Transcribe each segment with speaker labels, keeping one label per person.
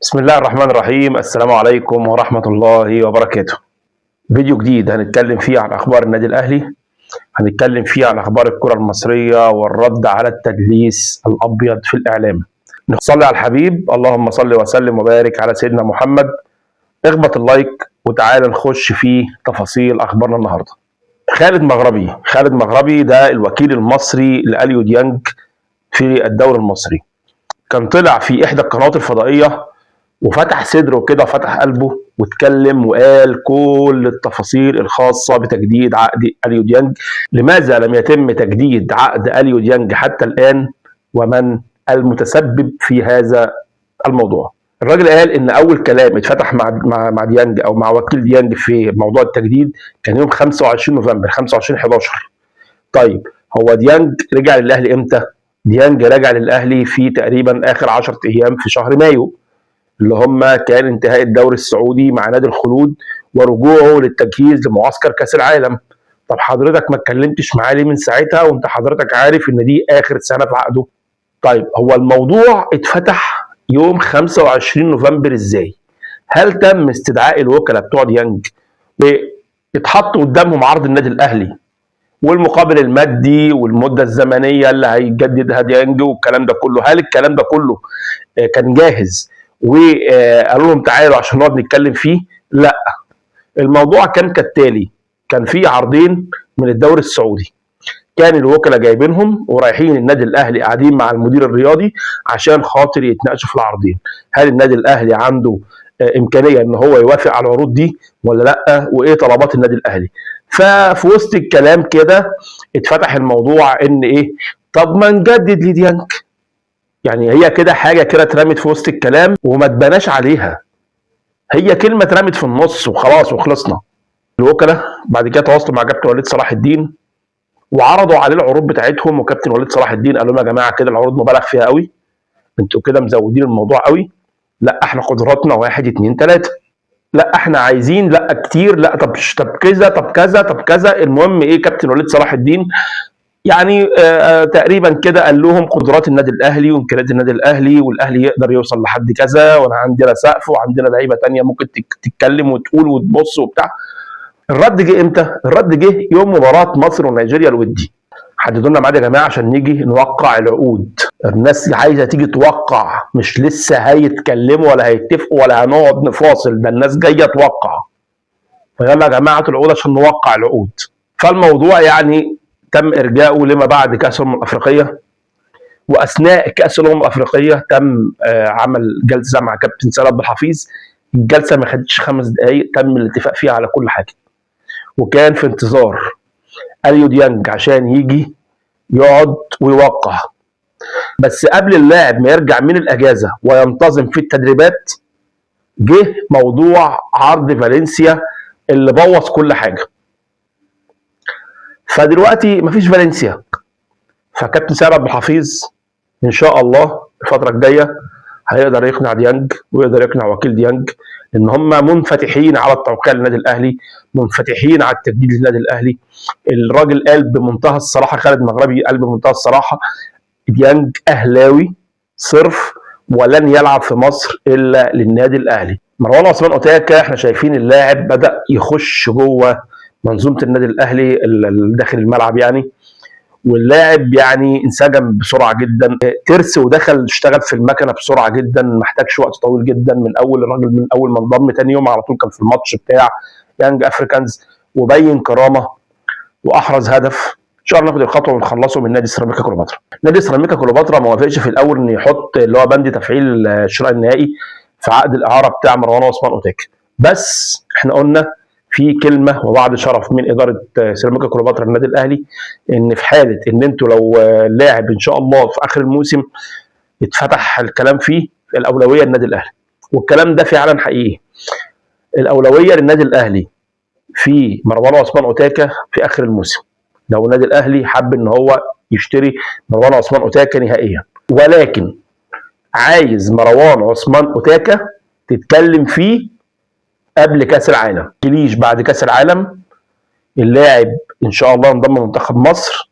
Speaker 1: بسم الله الرحمن الرحيم. السلام عليكم ورحمة الله وبركاته. فيديو جديد هنتكلم فيه عن أخبار النادي الأهلي، هنتكلم فيه عن أخبار الكرة المصرية والرد على التدليس الأبيض في الإعلام. نصلي على الحبيب، اللهم صل وسلم وبارك على سيدنا محمد. اخبط ال like وتعالى نخش في تفاصيل أخبارنا النهاردة. خالد مغربي، خالد مغربي ده الوكيل المصري لأليو ديانج في الدوري المصري، كان طلع في إحدى القنوات الفضائية وفتح صدره كده وفتح قلبه واتكلم وقال كل التفاصيل الخاصة بتجديد عقد أليو ديانج. لماذا لم يتم تجديد عقد أليو ديانج حتى الآن، ومن المتسبب في هذا الموضوع؟ الراجل قال ان اول كلام اتفتح مع ديانج او مع وكيل ديانج في موضوع التجديد كان يوم 25 نوفمبر، 25/11. طيب هو ديانج رجع للاهلي امتى؟ ديانج رجع للاهلي في تقريبا اخر 10 ايام في شهر مايو، اللي هم كان انتهاء الدوري السعودي مع نادي الخلود ورجوعه للتجهيز لمعسكر كاس العالم. طب حضرتك ما اتكلمتش معاه ليه من ساعتها وانت حضرتك عارف ان دي اخر سنة في عقده؟ طيب هو الموضوع اتفتح يوم 25 نوفمبر ازاي؟ هل تم استدعاء الوكلاء بتوع ديانج واتحط قدامهم عرض النادي الاهلي والمقابل المادي والمدة الزمنية اللي هيجددها ديانج والكلام ده كله؟ هل الكلام ده كله كان جاهز وقالوا لهم تعالوا عشان نقعد نتكلم فيه؟ لا، الموضوع كان كالتالي: كان في عرضين من الدوري السعودي، كان الوكلاء جايبينهم ورايحين النادي الاهلي قاعدين مع المدير الرياضي عشان خاطر يتناقشوا في العرضين. هل النادي الاهلي عنده امكانية ان هو يوافق على العروض دي ولا لا، وايه طلبات النادي الاهلي؟ ففي وسط الكلام كده اتفتح الموضوع ان ايه، طب ما نجدد لديانج. يعني هي كده حاجة كده اترمت في وسط الكلام وما اتبناش عليها، هي كلمة اترمت في النص وخلاص وخلصنا. الوكلاء بعد كده تواصلوا مع كابتن وليد صلاح الدين وعرضوا عليه العروض بتاعتهم، وكابتن وليد صلاح الدين قال لهم يا جماعة كده العروض مبالغ فيها قوي، انتوا كده مزودين الموضوع قوي، لا احنا قدراتنا 1 2 3، لا احنا عايزين لا كتير، لا طب كذا طب كذا طب كذا. المهم ايه، كابتن وليد صلاح الدين يعني تقريبا كده قال لهم قدرات النادي الاهلي وامكانيات النادي الاهلي، والاهلي يقدر يوصل لحد كذا، وانا عندنا سقف وعندنا لعيبة تانية ممكن تتكلم وتقول وتبص وبتاع. الرد جه امتى؟ الرد جه يوم مباراة مصر ونيجيريا الودي. حددوا لنا ميعاد يا جماعة عشان نيجي نوقع العقود. الناس عايزه تيجي توقع، مش لسه هيتكلموا ولا هيتفقوا ولا هنقعد نفاصل، ده الناس جاية توقع. فيلا يا جماعة العقود عشان نوقع العقود. فالموضوع يعني تم ارجاؤه لما بعد كاس الامم الافريقية، واثناء كاس الامم الافريقية تم عمل جلسه مع كابتن سيد عبد الحفيظ. الجلسة ما خدتش 5 دقائق، تم الاتفاق فيها على كل حاجة، وكان في انتظار اليو ديانج عشان يجي يقعد ويوقع. بس قبل اللاعب ما يرجع من الاجازة وينتظم في التدريبات جه موضوع عرض فالنسيا اللي بوظ كل حاجة. فدلوقتي مفيش فالنسيا، فكابتن سيد عبد الحفيظ ان شاء الله الفترة الجاية هيقدر يقنع ديانج ويقدر يقنع وكيل ديانج ان هم منفتحين على التوقيع للنادي الاهلي، منفتحين على التجديد للنادي الاهلي. الراجل قال بمنتهى الصراحة، خالد مغربي قال بمنتهى الصراحة، ديانج اهلاوي صرف ولن يلعب في مصر الا للنادي الاهلي. مروان عثمان اوتاكا احنا شايفين اللاعب بدا يخش جوه منظومة النادي الاهلي داخل الملعب يعني، واللاعب يعني انسجم بسرعة جدا، ترس ودخل اشتغل في المكنه بسرعة جدا، ما احتاجش وقت طويل جدا. من اول الراجل من اول ما انضم تاني يوم على طول كان في الماتش بتاع يانج افريكانز وبين كرامة واحرز هدف. ان شاء الله ناخد الخطوة ونخلصه من نادي سيراميكا كليوباترا. نادي سيراميكا كليوباترا ما وافقش في الاول ان يحط اللي هو بند تفعيل الشراء النهائي في عقد الاعارة بتاع مروان عثمان اوتاكا، بس احنا قلنا في كلمة وبعد شرف من ادارة سيراميكا كليوباترا للنادي الاهلي ان في حاله ان انتوا لو اللاعب ان شاء الله في اخر الموسم اتفتح الكلام فيه، الاولوية للنادي الاهلي، والكلام ده فعلا حقيقي. الاولوية للنادي الاهلي في مروان عثمان اوتاكا في اخر الموسم، لو النادي الاهلي حب ان هو يشتري مروان عثمان اوتاكا نهائيا، ولكن عايز مروان عثمان اوتاكا تتكلم فيه قبل كاس العالم، تليش بعد كاس العالم. اللاعب ان شاء الله انضم لمنتخب مصر،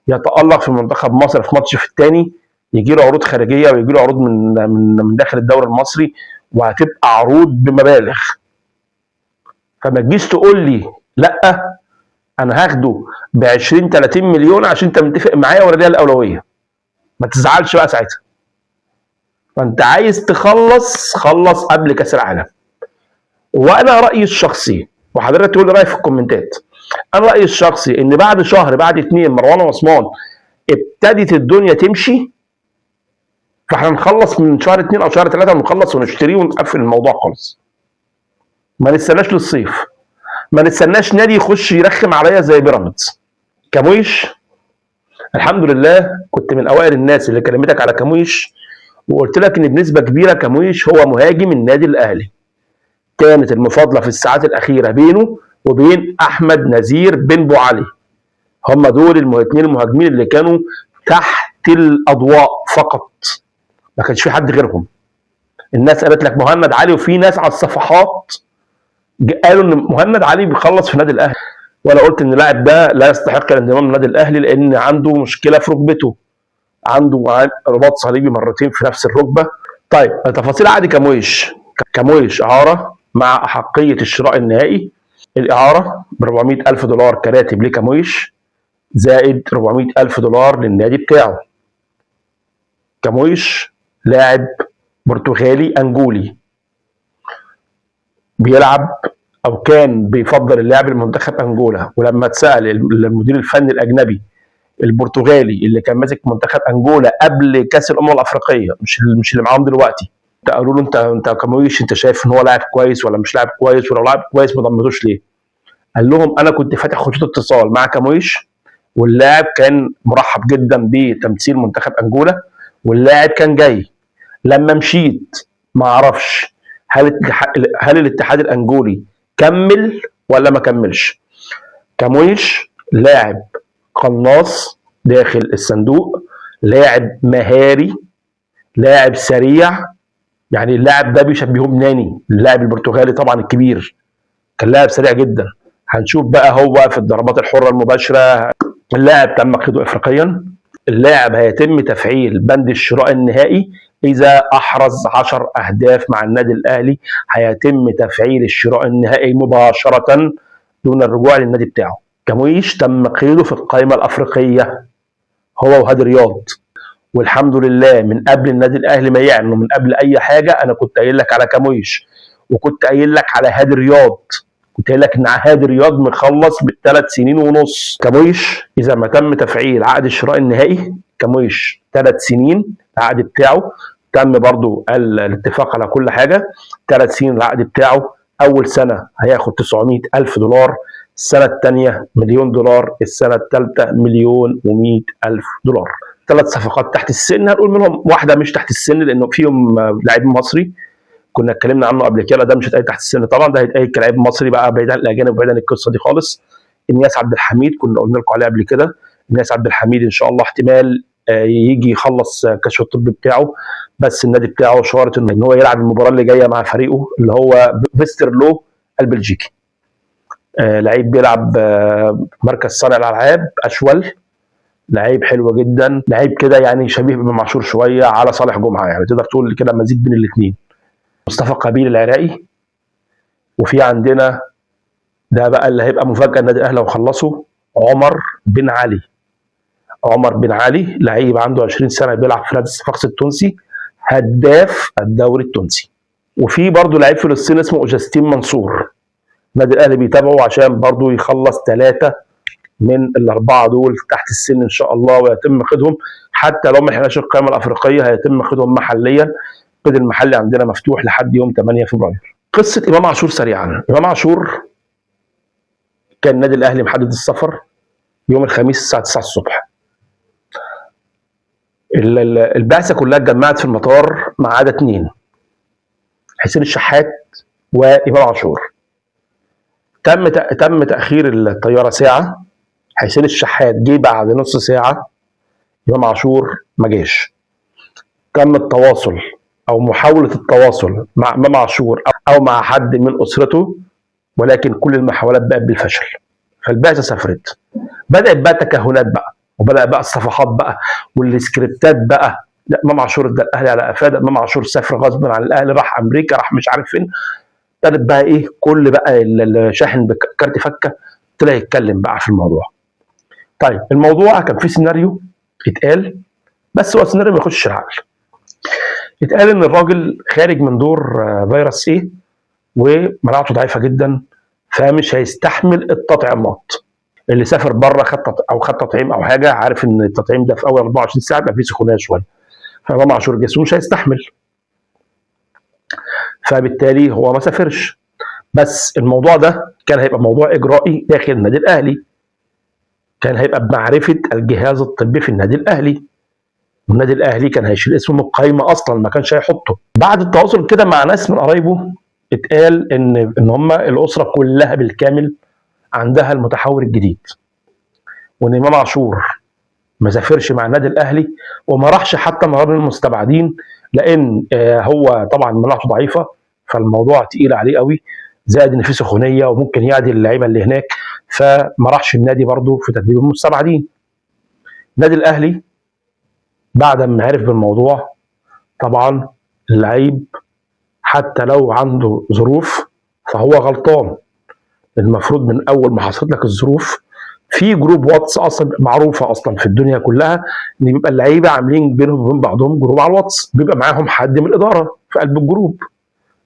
Speaker 1: يتالق في منتخب مصر في ماتش في الثاني، يجي له عروض خارجية ويجي له عروض من داخل الدوري المصري، وهتبقى عروض بمبالغ. فما تجيش تقول لي لا انا هاخده ب 20 30 مليون عشان انت متفق معايا ولا ليها الاولوية. ما تزعلش بقى ساعتها. فانت عايز تخلص، خلص قبل كاس العالم. وانا رايي الشخصي، وحضرتك تقول لي رايك في الكومنتات، انا رايي الشخصي ان بعد شهر بعد 2 مروان عثمان ابتدت الدنيا تمشي، فاحنا نخلص من شهر 2 او شهر 3 نخلص ونشتريه ونقفل الموضوع خالص. ما نستناش للصيف، ما نستناش نادي يخش يرخم عليا زي بيراميدز. كامويش الحمد لله كنت من اوائل الناس اللي كلمتك على كامويش، وقلت لك ان بنسبة كبيرة كامويش هو مهاجم النادي الاهلي. كانت المفاضلة في الساعات الاخيرة بينه وبين احمد نزير بن بو علي، هم دول الاثنين المهاجمين اللي كانوا تحت الاضواء فقط، ما كانش في حد غيرهم. الناس قالت لك مهند علي، وفي ناس على الصفحات قالوا ان مهند علي بيخلص في النادي الاهلي، وانا قلت ان اللاعب ده لا يستحق الانضمام للنادي الاهلي لان عنده مشكلة في ركبته، عنده رباط صليبي مرتين في نفس الركبة. طيب تفاصيل عقد كامويش. كامويش اعاره مع احقية الشراء النهائي، الاعارة ب 400 الف دولار كراتب لكامويش زائد 400 الف دولار للنادي بتاعه. كامويش لاعب برتغالي انجولي، بيلعب او كان بيفضل اللعب لمنتخب انجولا، ولما اتسال المدير الفني الاجنبي البرتغالي اللي كان ماسك منتخب انجولا قبل كاس الامم الافريقية، مش اللي معاهم دلوقتي، قالوا له انت كامويش انت شايف ان هو لاعب كويس ولا مش لاعب كويس، ولو لاعب كويس ما ضمتوش ليه؟ قال لهم انا كنت فاتح خطوط اتصال مع كامويش، واللاعب كان مرحب جدا بتمثيل منتخب انجولا، واللاعب كان جاي. لما مشيت ما اعرفش هل الاتحاد الانجولي كمل ولا ما كملش. كامويش لاعب قناص داخل الصندوق، لاعب مهاري، لاعب سريع، يعني اللاعب ده بيشبهه بناني اللاعب البرتغالي طبعا الكبير، كان لاعب سريع جدا. هنشوف بقى هو في الضربات الحرة المباشرة. اللاعب تم قيده افريقيا، اللاعب هيتم تفعيل بند الشراء النهائي اذا احرز 10 اهداف مع النادي الاهلي، هيتم تفعيل الشراء النهائي مباشرة دون الرجوع للنادي بتاعه. كامويش تم قيده في القائمة الافريقية هو وهادي رياض، والحمد لله من قبل النادي الاهلي ما يعلن ومن قبل اي حاجة انا كنت قايل لك على كامويش، وكنت قايل لك على هادي رياض، كنت قايل لك ان هادي رياض مخلص ب3 سنين ونص. كامويش اذا ما تم تفعيل عقد الشراء النهائي، كامويش 3 سنين العقد بتاعه، تم برضو الاتفاق على كل حاجة، 3 سنين العقد بتاعه. اول سنة هياخد 900 الف دولار، السنة الثانية مليون دولار، السنة الثالثة 1,100,000 دولار. 3 صفقات تحت السن، هنقول منهم واحدة مش تحت السن لانه فيهم لاعب مصري كنا اتكلمنا عنه قبل كده، ده مش هيتقيد تحت السن طبعا، ده هيتقيد كلاعب مصري بقى بعيد عن الاجانب وبعيد عن القصة دي خالص. الياس عبد الحميد كنا قلنا لكم عليه قبل كده، الياس عبد الحميد ان شاء الله احتمال يجي يخلص كشف الطب بتاعه، بس النادي بتاعه شارط ان هو يلعب المباراة اللي جاية مع فريقه اللي هو فيسترلو البلجيكي. لعيب بيلعب مركز صانع الالعاب، اشول، لعيب حلو جدا، لعيب كده يعني شبيه بامام عاشور شوية على صالح جمعه، يعني تقدر تقول كده مزيج بين الاثنين. مصطفى قابيل العراقي، وفي عندنا ده بقى اللي هيبقى مفاجاة النادي الاهلي لو خلصوا، عمر بن علي. عمر بن علي لعيب عنده 20 سنة بيلعب في نادي الصفاقسي التونسي، هداف الدوري التونسي. وفي برضه لعيب فلسطيني اسمه اوجستين منصور، النادي الاهلي بيتابعه عشان برضه يخلص 3 من ال4 دول تحت السن ان شاء الله، ويتم قيدهم حتى لو ما لحقناش القائمة الافريقية هيتم قيدهم محليا. القيد المحلي عندنا مفتوح لحد يوم 8 فبراير. قصة امام عاشور سريعا. امام عاشور كان النادي الاهلي محدد السفر يوم الخميس الساعة 9 الصبح. البعثة كلها اتجمعت في المطار ما عدا 2، حسين الشحات وامام عاشور. تم تاخير الطيارة ساعة، حسين الشحات جه بعد نص ساعة، امام عاشور ما جاش. تم التواصل او محاولة التواصل مع امام عاشور او مع حد من اسرته، ولكن كل المحاولات بقت بالفشل. فالبعثه سافرت، بدات بقى التكهنات بقى، وبدا بقى الصفحات بقى والسكريبتات بقى ده امام عاشور ادى الاهلي على قفاه، ده امام عاشور سافر غصب عن الاهلي، راح امريكا، راح مش عارف فين. ابتدت بقى ايه كل بقى اللي شاحن بكارت فكه طلع يتكلم بقى في الموضوع. طيب الموضوع كان فيه سيناريو اتقال، بس هو سيناريو ما يخشش العقل. اتقال ان الراجل خارج من دور فيروس ايه ومناعته ضعيفة جدا، فمش هيستحمل التطعيمات. اللي سافر بره خد او خد تطعيم او حاجة، عارف ان التطعيم ده في اول 24 ساعة بيبقى فيه سخونيه شوية، فامام عاشور جسمه مش هيستحمل، فبالتالي هو ما سافرش. بس الموضوع ده كان هيبقى موضوع اجرائي داخل النادي الاهلي، كان هيبقى بمعرفة الجهاز الطبي في النادي الاهلي، والنادي الاهلي كان هيشيل اسمه من القايمة اصلا، ما كانش هيحطه. بعد التواصل كده مع ناس من قرايبه اتقال ان هم الاسرة كلها بالكامل عندها المتحور الجديد، وان امام عاشور ما سافرش مع النادي الاهلي وما راحش حتى مران المستبعدين، لان هو طبعا مناعته ضعيفة، فالموضوع تقيل عليه قوي، زائد ان في سخونيه وممكن يعدي اللعيبة اللي هناك، فما راحش النادي برضه في تدريب المستبعدين. النادي الاهلي بعد ما عرف بالموضوع، طبعا اللعيب حتى لو عنده ظروف فهو غلطان. المفروض من اول ما حصلت لك الظروف في group واتس اصلا معروفة اصلا في الدنيا كلها، ان بيبقى اللعيبة عاملين بينهم وبين بعضهم group على الواتس، بيبقى معاهم حد من الادارة في قلب ال group،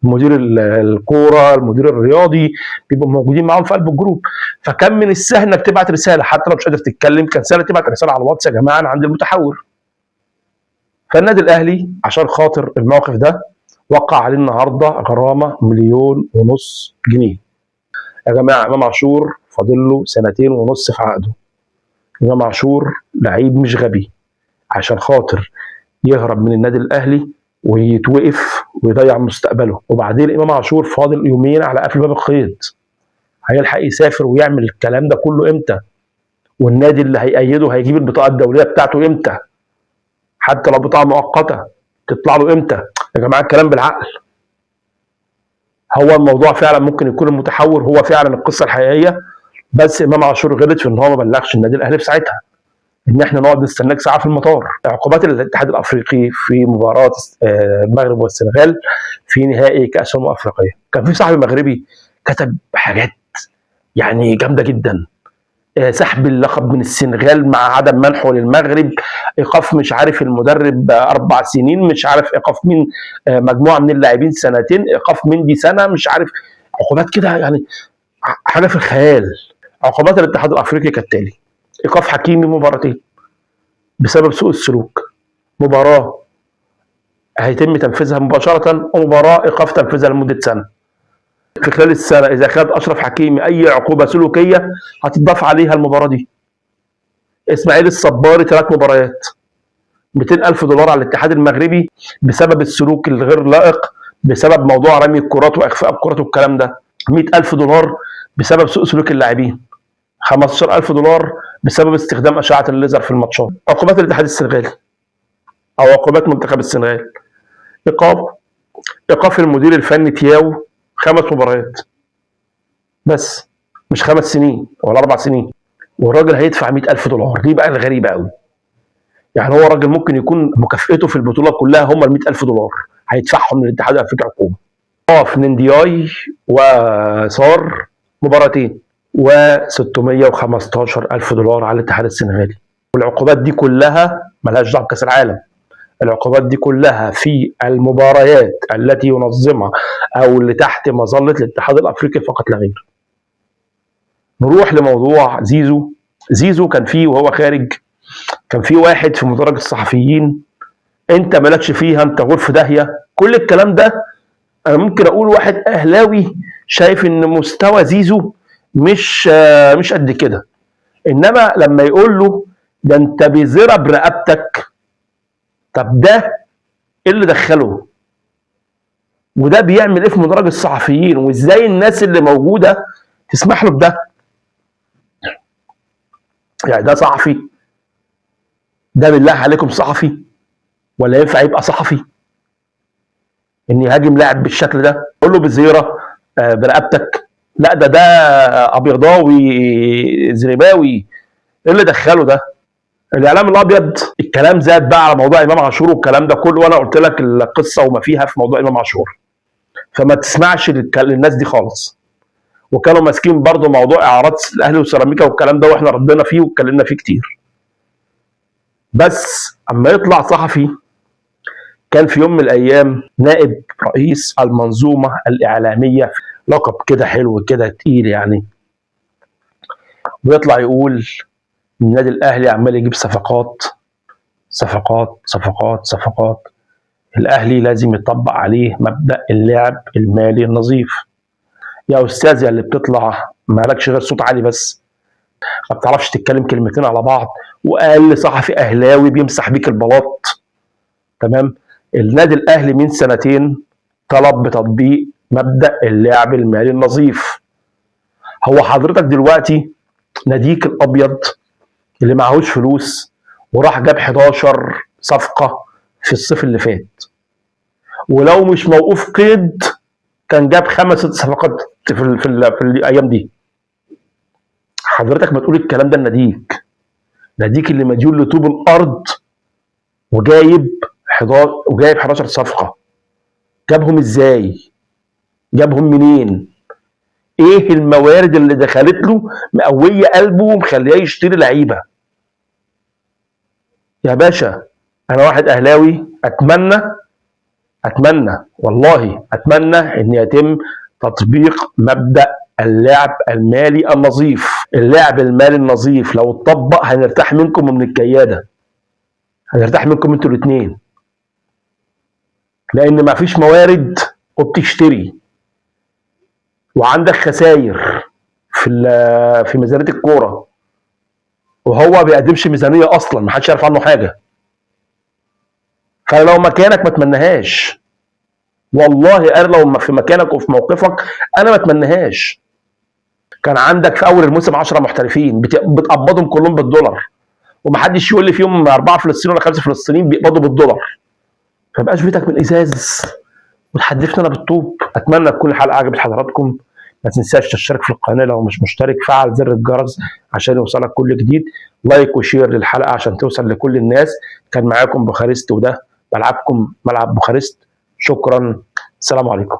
Speaker 1: مدير الكورة، المدير الرياضي، بيبقوا موجودين معاهم في قلب ال group. فكان من السهل انك تبعت رسالة حتى لو مش قادر تتكلم، كان سهل تبعت رسالة على الواتس، يا جماعة انا عندي المتحور. فالنادي الاهلي عشان خاطر الموقف ده وقع عليه النهارده غرامة 1.5 مليون جنيه. يا جماعة امام عاشور فاضل له 2.5 سنين في عقده. امام عاشور لعيب مش غبي عشان خاطر يهرب من النادي الاهلي ويتوقف ويضيع مستقبله. وبعدين امام عاشور فاضل يومين على قفل باب القيد، هيلحق يسافر ويعمل الكلام ده كله امتى؟ والنادي اللي هيأيده هيجيب البطاقة الدولية بتاعته امتى؟ حتى لو بطاقة مؤقتة تطلع له امتى؟ يا جماعة الكلام بالعقل. هو الموضوع فعلا ممكن يكون المتحور هو فعلا القصة الحقيقية، بس امام عاشور غلط في ان هو ما بلغش النادي الاهلي في ساعتها ان احنا نقعد نستناك ساعة في المطار. عقوبات الاتحاد الافريقي في مباراة المغرب والسنغال في نهائي كاس الامم الافريقية، كان في صاحبي مغربي كتب حاجات يعني جامدة جدا، سحب اللقب من السنغال مع عدم منحه للمغرب، ايقاف مش عارف المدرب 4 سنين، مش عارف ايقاف مين، مجموعة من اللاعبين 2 سنين، ايقاف مندي سنة، مش عارف عقوبات كده يعني حاجة في الخيال. عقوبات الاتحاد الافريقي كالتالي: ايقاف حكيمي مباراتين بسبب سوء السلوك، مباراة هيتم تنفيذها مباشرة، ومباراة ايقاف تنفيذها لمدة سنة. في خلال السنة اذا خد اشرف حكيمي اي عقوبه سلوكية هتضاف عليها المباراة دي. اسماعيل الصباري 3 مباريات، $200,000 على الاتحاد المغربي بسبب السلوك الغير لائق، بسبب موضوع رمي الكرات واخفاء الكرات والكلام ده، $100,000 بسبب سوء سلوك اللاعبين، $15,000 بسبب استخدام اشعه الليزر في الماتشات. عقوبات الاتحاد السنغالي او عقوبات منتخب السنغال: ايقاف المدير الفني تياو 5 مباريات بس، مش 5 سنين ولا 4 سنين، والراجل هيدفع $100,000. دي بقى الغريبة قوي، يعني هو راجل ممكن يكون مكافئته في البطولة كلها هم ال $100,000 هيدفعهم للاتحاد الافريقي عقوبه. ايقاف نندياي وصار مباراتين و$615,000 على الاتحاد السنغالي. والعقوبات دي كلها ملهاش دعوه بكاس العالم، العقوبات دي كلها في المباريات التي ينظمها او اللي تحت مظلة الاتحاد الافريقي فقط لا غير. نروح لموضوع زيزو. زيزو كان فيه وهو خارج كان في واحد في مدرج الصحفيين، انت مالكش فيها، انت غرف داهية، كل الكلام ده. انا ممكن اقول واحد اهلاوي شايف ان مستوى زيزو مش قد كده، انما لما يقول له ده انت بزرة برقبتك، طب ده ايه اللي دخله؟ وده بيعمل ايه في مدرج الصحفيين؟ وازاي الناس اللي موجودة تسمح له بده؟ يعني ده صحفي؟ ده بالله عليكم صحفي؟ ولا ينفع يبقى صحفي ان يهاجم لاعب بالشكل ده؟ قول له بزيره برقبتك، لا ده ابيضاوي زريباوي، ايه اللي دخله ده؟ الاعلام الابيض الكلام زاد بقى على موضوع امام عاشور والكلام ده كله، وانا قلت لك القصة وما فيها في موضوع امام عاشور، فما تسمعش للناس دي خالص. وكانوا ماسكين برضو موضوع اعارات الاهلي وسيراميكا والكلام ده، واحنا ردينا فيه واتكلمنا فيه كتير. بس اما يطلع صحفي كان في يوم من الايام نائب رئيس المنظومة الاعلامية، لقب كده حلو كده تقيل يعني، ويطلع يقول النادي الاهلي عمال يجيب صفقات صفقات صفقات صفقات، الاهلي لازم يطبق عليه مبدا اللعب المالي النظيف. يا استاذ يا اللي بتطلع مالكش غير صوت عالي بس، ما بتعرفش تتكلم كلمتين على بعض، واقل صحفي اهلاوي بيمسح بيك البلاط. تمام. النادي الاهلي من سنتين طلب بتطبيق مبدا اللعب المالي النظيف. هو حضرتك دلوقتي ناديك الابيض اللي معهوش فلوس وراح جاب 11 صفقة في الصيف اللي فات، ولو مش موقوف قيد كان جاب 5 6 صفقات في الايام دي. حضرتك ما تقول الكلام ده لناديك، ناديك اللي مديون لطوب الارض وجايب 11 وجايب 11 صفقة، جابهم ازاي؟ جابهم منين؟ ايه الموارد اللي دخلت له مقويه قلبه ومخليه يشتري لعيبة؟ يا باشا انا واحد اهلاوي، اتمنى اتمنى والله اتمنى ان يتم تطبيق مبدا اللعب المالي النظيف. اللعب المالي النظيف لو اتطبق هنرتاح منكم ومن الكياده، هنرتاح منكم انتوا الاثنين، لان ما فيش موارد وبتشتري، وعندك خسائر في ميزانية الكورة، وهو ما بيقدمش ميزانية اصلا، ما حدش يعرف عنه حاجة. فلو مكانك ما اتمنهاش، والله انا لو في مكانك وفي موقفك انا ما اتمنهاش. كان عندك في اول الموسم 10 محترفين بتقبضهم كلهم بالدولار، ومحدش يقول لي فيهم 4 فلسطينيين ولا 5 فلسطينيين بيقبضوا بالدولار. ما يبقاش بيتك من ازاز وتحدفنا انا بالطوب. اتمنى تكون الحلقة عجبت حضراتكم. ما تنساش تشترك في القناة لو مش مشترك، فعل زر الجرس عشان يوصلك كل جديد، like و share للحلقة عشان توصل لكل الناس. كان معاكم بوخارست، وده ملعبكم ملعب بوخارست. شكرا، السلام عليكم.